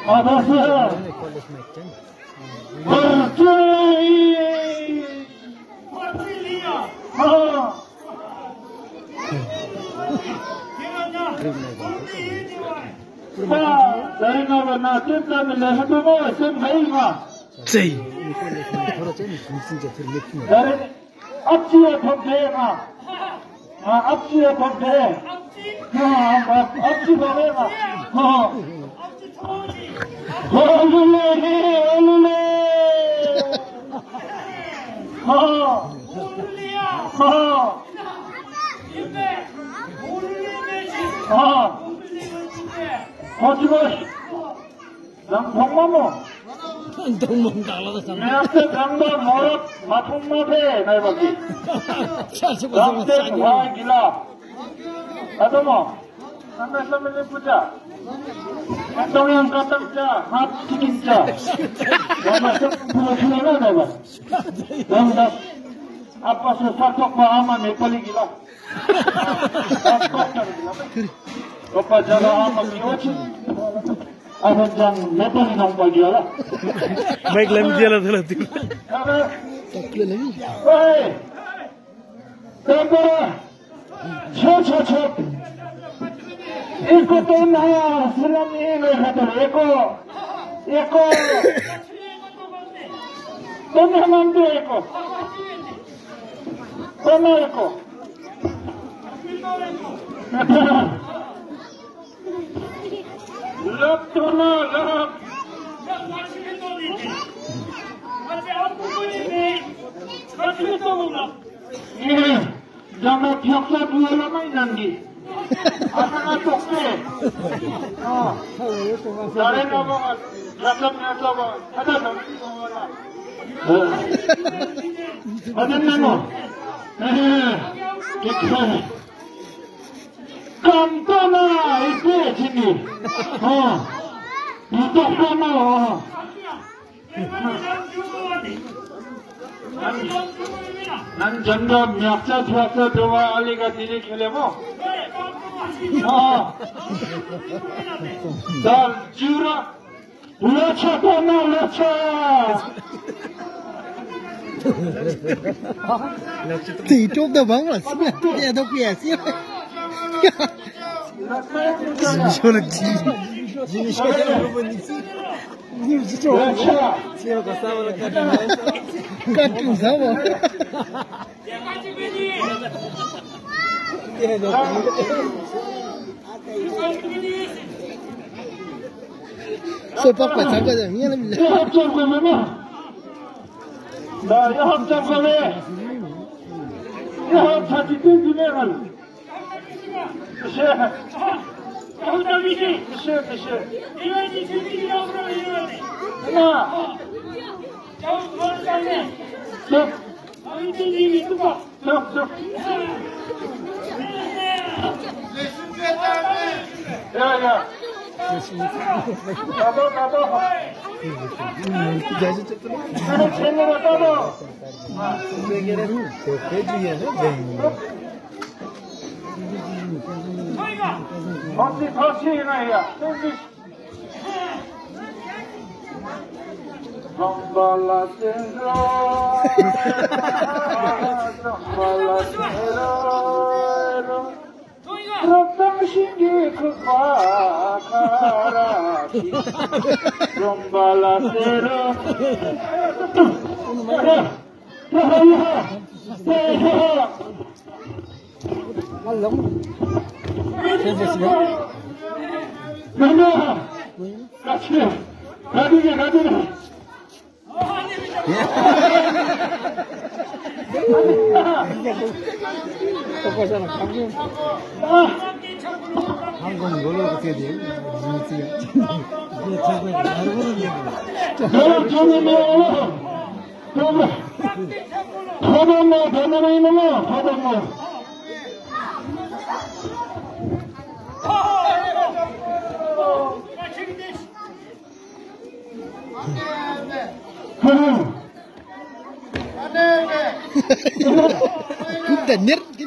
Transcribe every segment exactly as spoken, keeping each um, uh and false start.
Adası. Bartolomei. Ha. Ba, dari na ba na, tim na mi le, ha, tu mo, tim hai ma. Sei. Dari Apchi e thok de ma. Ha, apchi e thok de. Ha, apchi thok de ma. Ha. Olule, olule. Ha. Ha. Ha. Kochi boy. Dang thong ma mo. Dang thong ma dang la da sang. Meyakte dang ba morot ma thong ma phe, nai baki. Dang te bhai gila. Ado mo. Nang na sa mele puja. Dang yang katang ja, hat chikin ja. Dang na sa pura chula na, nai ba. Dang da. Apa sa sa thok ba ama Nepali gila. Dang thok na gila. Apa jala ama kiwachi. Apa jang Nepali nang pagi ala. Mic lam dia la, dia la, dia. Apa? Oi. Tambora. Chot, chot, chot. Eko to na, silam ni le khatar. Eko. Eko. To na mandu eko. To na eko. Lap to na, lap. Ye, jama thiyaksa duwa la mai nandi. Asa na tokte. Ah. Dare na ba, thiyaksa, thiyaksa ba. Ada na. Eh. Ada na mo. Eh. Kikhe. Kantona, ipe chini. Ha. Ito kama, ha. Nang janda meyakcha thiyakcha dowa ali ka diri khele mo. Ha. Dal jura. Locha, tona, locha. Ti, top da bang la, sima, ya do kuya, sima. Jimmy Show la, Jimmy. Jimmy Show la, Jimmy Show. Locha. Sima, kasama la, kati, kati, usama. So, papa, sangka ja, iya la mila. Ya hap cham kame. Da, ya hap cham kame. Ya hap cham kame. Michel. Michel, Michel. Na. Stop. Stop, stop. Ya, ya. Bravo, bravo. Bravo, bravo. Only first here, here. Zambala sero, zambala sero, rotang shingi kupa kara, zambala sero. Puta merda.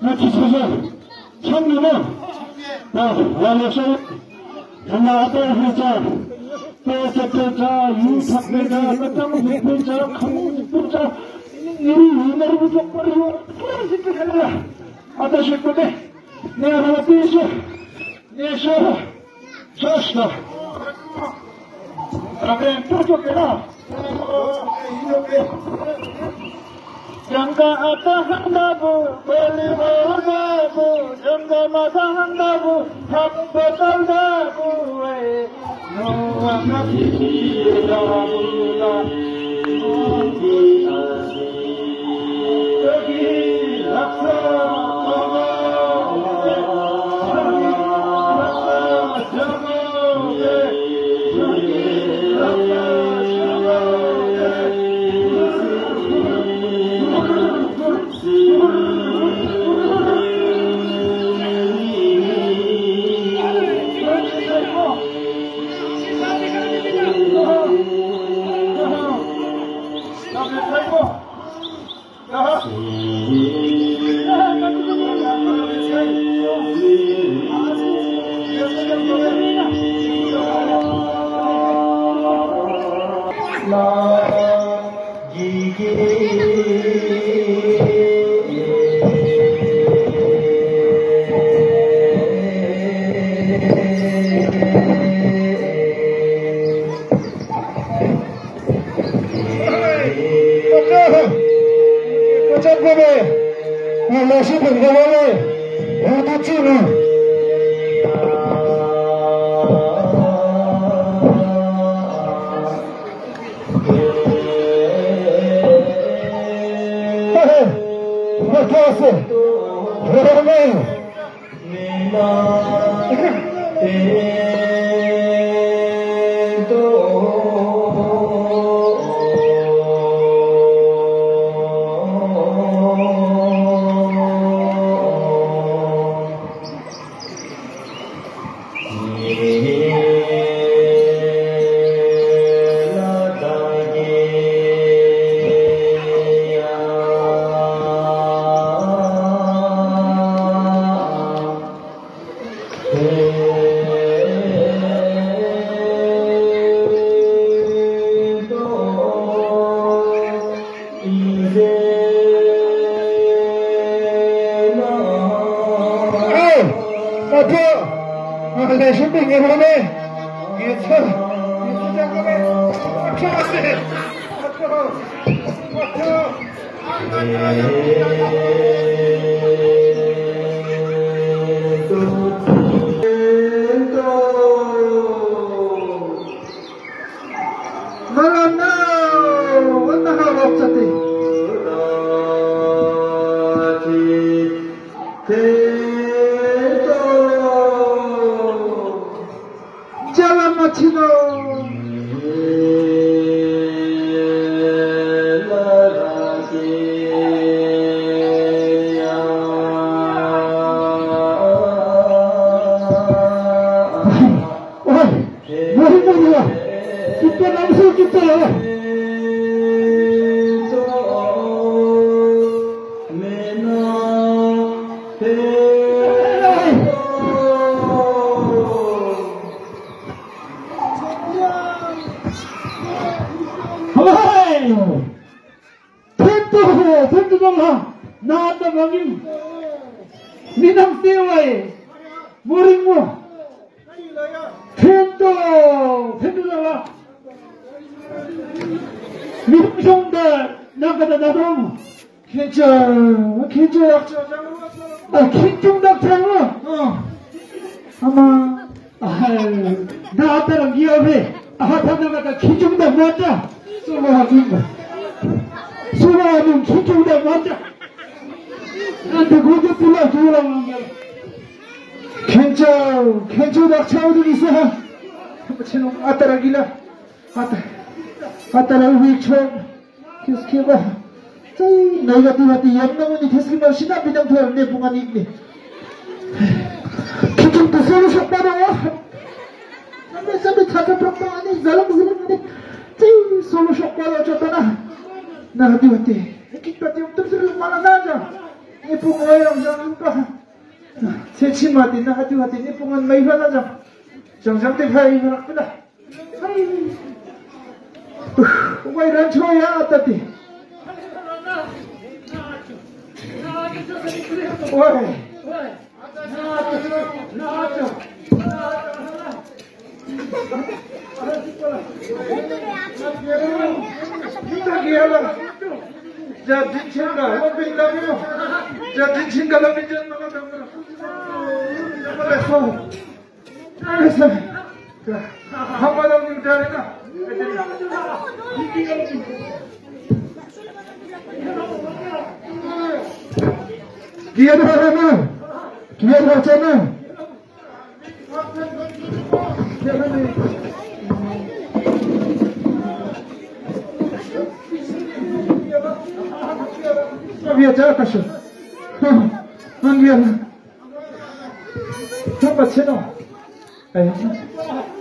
나 지쳐서. 나 아빠 회사, 또 셋째 자, 유탁 회사, 또 땅 회사, 강북 자, 이, 이 나라로 족발이요. 아다시 거네. 내가 하나 또 있어. Eso, eso. Amén. Tuyo que no. Janga ata handa bu, beli bu handa bu, janga mata handa bu, hap batal da bu, eh. Oi, muri, muri, ó. Kita, langsung kita, ó. Oi. Thento, thento dala, nata bangin. Minang sewa e. Muring mo. Thento, thento dala. Minang song da, nang kata da dong. Khencho, khencho dak chang. A, khencho dak chang. O. Ama. Ai, na ata rang gia ve. Aha, thana kata khencho da mata. Suma ha jun. Suma ha jun khencho da mata. Ante goge pula jula mangal. Khencho, khencho dak chang du ni sa. Chino ata rang gila. Ata, ata rang wi chon. Kios ke ba. Sai, nai gati gati yam na muni kios ke ba sina binang tuar ne pungan ik ne. Kikin tu solo shok paro. Sabi, sabi, chacha prapta ani, zalang, zalang ani. Sai, solo shok paro chota na. Na gati gati. Kikin pati um tu solo mala na ja. Ne pungan yang jang pa. Sai, chimati, na gati gati, ne pungan mai ba na ja. Jang jang te hai ba na. Wai rancho ya atati. Wai. Nacho, nacho,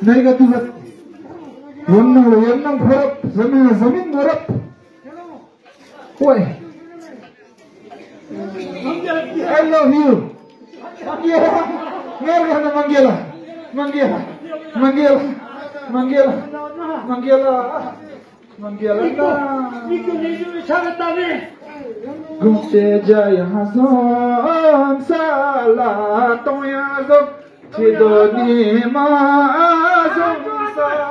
Nai ka tu bat. Wannang lo, wannang khorap, zamin, zamin khorap. Oi. I love you. Manggela. Manggela, manggela. Manggela. Manggela. Manggela. Manggela. Manggela na. Gumche jaya hazon sala toya zon chidoni ma hazon sala.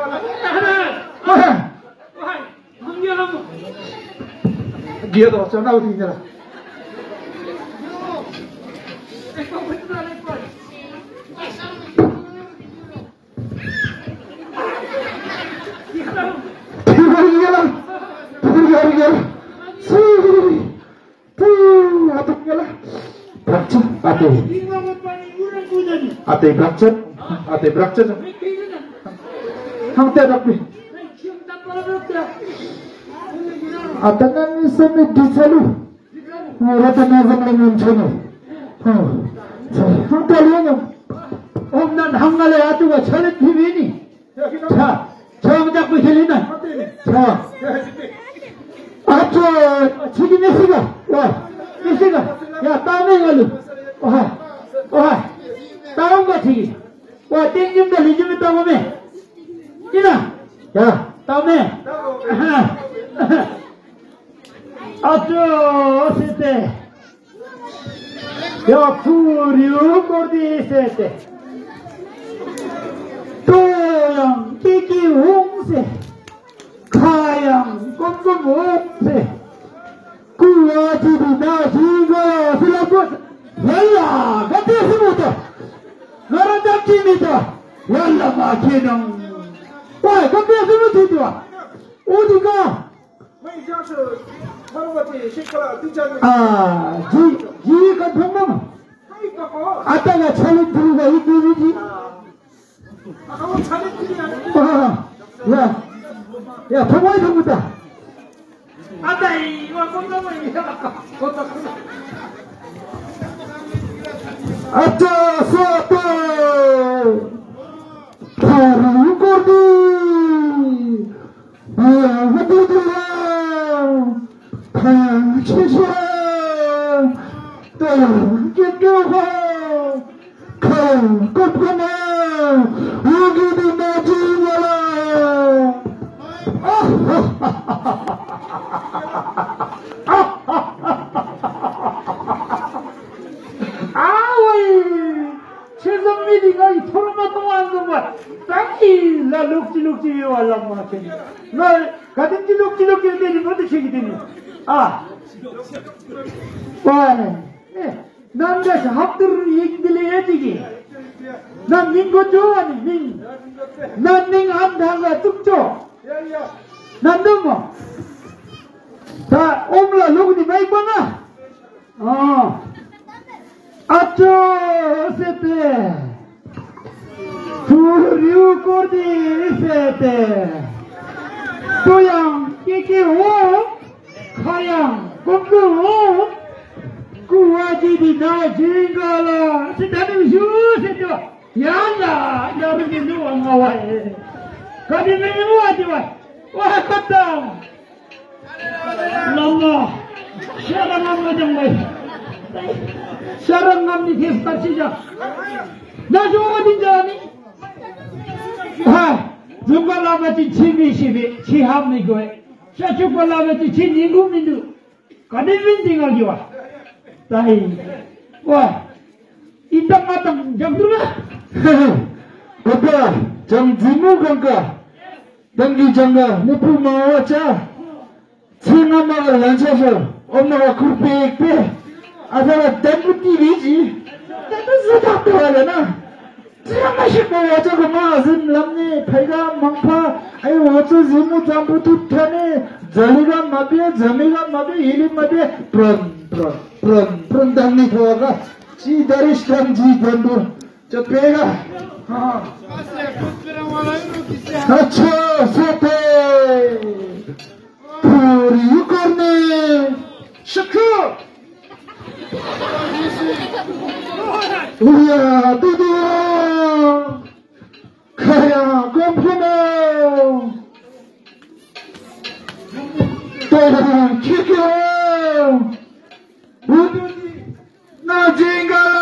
Gia do, chana uti nila. Pura gela, pura gela. Pura, ato gela. Brakcha, ate. Ate brakcha, ate brakcha. Hangte brakpi. Ate nani semi disalu. Rata na zam le ngun chanu. Ha. Hangte liyo. Om nan hangale atu ga chalit bhivini. Cha, cha, mujak bihilina. Cha. Acho, chigi nisiga. Wa, nisiga. Ya, tame ngalu. Oha, oha. Tame chigi. Wa, tin jim da lijim tame me. Ina. Ya, tame. Aha. Acho, sete. Ya, puriu kordi sete. Toyang kiki ungse. Khayang kumkum ungse. Kuwa chidi na jigo sila kus. Yalla, gati simuta. Nara dakki mita. Yalla, ma kinang. Wai, gati simuta. Udika. Ah, ji, ji ka phang nama. Ata ga chalit dulu ga idu ji. Ah, ya. Ya, phang wai phang uta. Ata sapa. Puriu kordi. Awe! Chezam mi di ngai thorma to anzam ba. Taki la lukchi lukchi yo alam ma cheni. Na kadin ti lukchi lukchi yo teni mo te chegi teni. Ah. Wane. Eh, nan da haptur yek dile yetigi. Nan mingo jo ani min. Nan ning an dhanga tukcho. Nan domo. Ta omla lugni mai bana. Ah. Acho sete. Puriu kordi sete. Toyang kiki ho. Khayang kumkum ho. Kuwa chidi na jingala. Sitani usu sete. Yalla, yaru ni nuwa ngawa e. Kadi ni nuwa diwa. Wa kata. Lama. Sara ngam na jang bai. Sara ngam ni kes parsi ja. Na jo ko din jani. Ha. Jumba lama ti chimi shibi, chiham ni goe. Sa chupa lama ti chini ngu mindu. Kadi mindu ngal jiwa. Tahi. Wa. Itang matang jam dulu lah. Kata. Jang dzi mu kangka. Tangki jangka, ni pu ma wa cha. Tsinga ma ka lancha sho. Om na ka kurpek pe. Asa ka tangku ti viji. Tangku zi ta pe wa na. Tsinga ma shi ko wa cha ko ma zin lam ni. Phai ka mangpha. Ai wa cha zi mu tsampu tu thane. Jali ka ma pe, jami ka ma pe, hili ma pe. Pran, pran, pran, pran, dang ni ko ka. Chi darish kam ji gandu. Chot pega. Ha. Acha, sete. Puri ukarne. Shakha. Uya, dudu. Khaya, komphino. Toya, khikyo. Udu, na jinga.